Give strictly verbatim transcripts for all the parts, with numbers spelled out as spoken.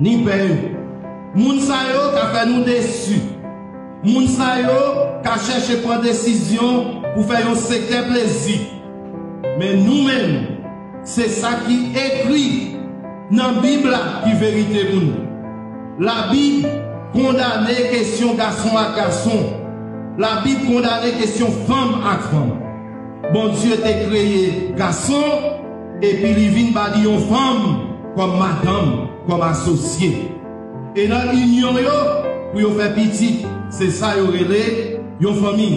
ni pè yo. Moun sa yo ka fè nou desi. Moun sa yo ka chèche pran desizyon pou fè yon sektè plezi. Men nou menm, se sa ki ekri nan Bib la ki verite pou nou. Labib kondane kesyon gason ak gason. Labib kondane kesyon fanm ak fanm. Bondye te kreye gason, epi li vin ba li yon fanm kòm madanm, kòm asosye. E nan inyon yo, pou yo fè pitit, se sa yo rele yon fanmi.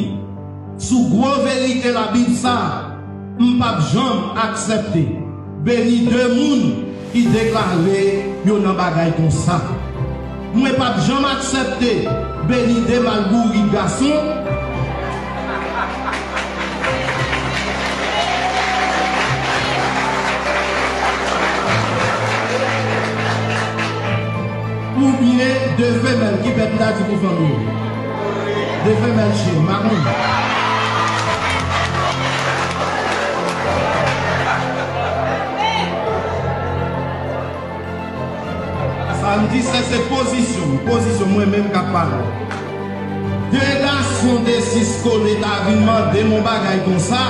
Sou gwo verite Labib sa, m p ap janm aksepte beni de moun ki deklare yo nan bagay konsa. Mwen p ap janm aksepte beni de malbourik gason oubyen de femèl ki pèp la di pou fanmi yo. De femèl chen, m pa konn. Sa m di, se, se pozisyon, pozisyon mwen menm k ap pale. De gason de sis kole ta vin mande m yon bagay konsa,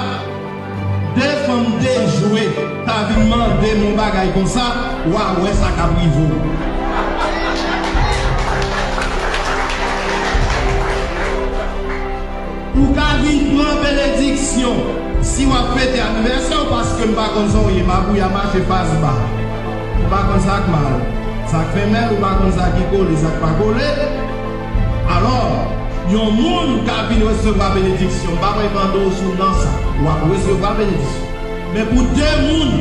de fanm dejwe ta vin mande m yon bagay konsa, w a wè sa k ap rive w. Ou ka vin pran benediksyon si w ap fete anivèsè w, paske m pa konn sa w ye, mabouya mache fas ba. Ou pa konn sa k mal, sa k fenmèl, ou pa konn sa ki kole, sa k pa kole. Alò, yon moun ka vin resevwa benediksyon, m pa pral mande w sou nan sa, w ap resevwa benediksyon. Men pou de moun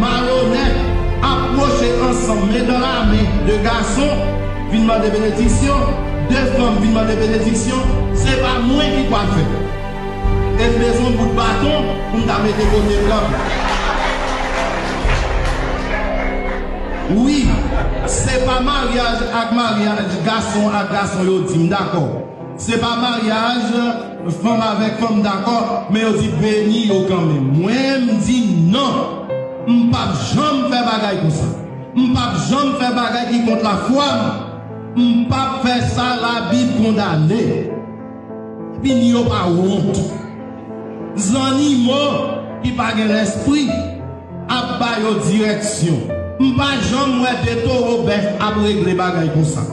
malonèt ap pwoche ansanm, men dan la men, de gason vin mande benediksyon, de fanm vin mande benediksyon, se pa mwen ki pral fè. E m bezwen bout baton pou m ta mete kote l kanpe. Wi, se pa maryaj ak maryaj, gason ak gason yo di, m dakò. Se pa maryaj fanm avèk fanm, dakò, men yo di beni yo kanmenm. Mwen, m di non. M p ap janm fè bagay konsa. M p ap janm fè bagay ki kont lafwa m. M p ap fè sa Labib kondane. Epi ni yo pa wont. Zannimo ki pa gen lespri ap ba yo dirèksyon. M pa janm wè de towo bèf ap regle bagay konsa.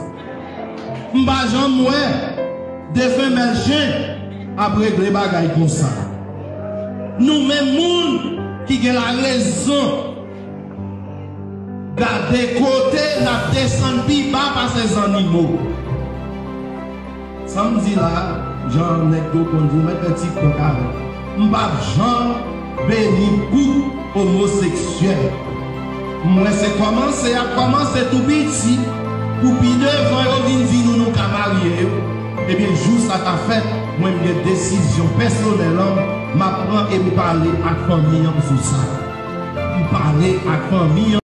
M pa janm wè de femèl chen ap regle bagay konsa. Nou menm moun ki gen larezon, gade kote n ap desann pi ba pase zannimo. Sa m di la, jan nèg yo konn di, ou mèt fè TikTok avè l. M p ap janm beni koup omoseksyèl. M wè se kòmanse y ap kòmanse tou piti, pou pi devan yo vin di nou nou ka marye yo. Ebyen, jou sa ta fèt, mwen m gen desizyon pèsonèl an m ap pran e m pale ak fanmi an sou sa. M pale ak fanmi an.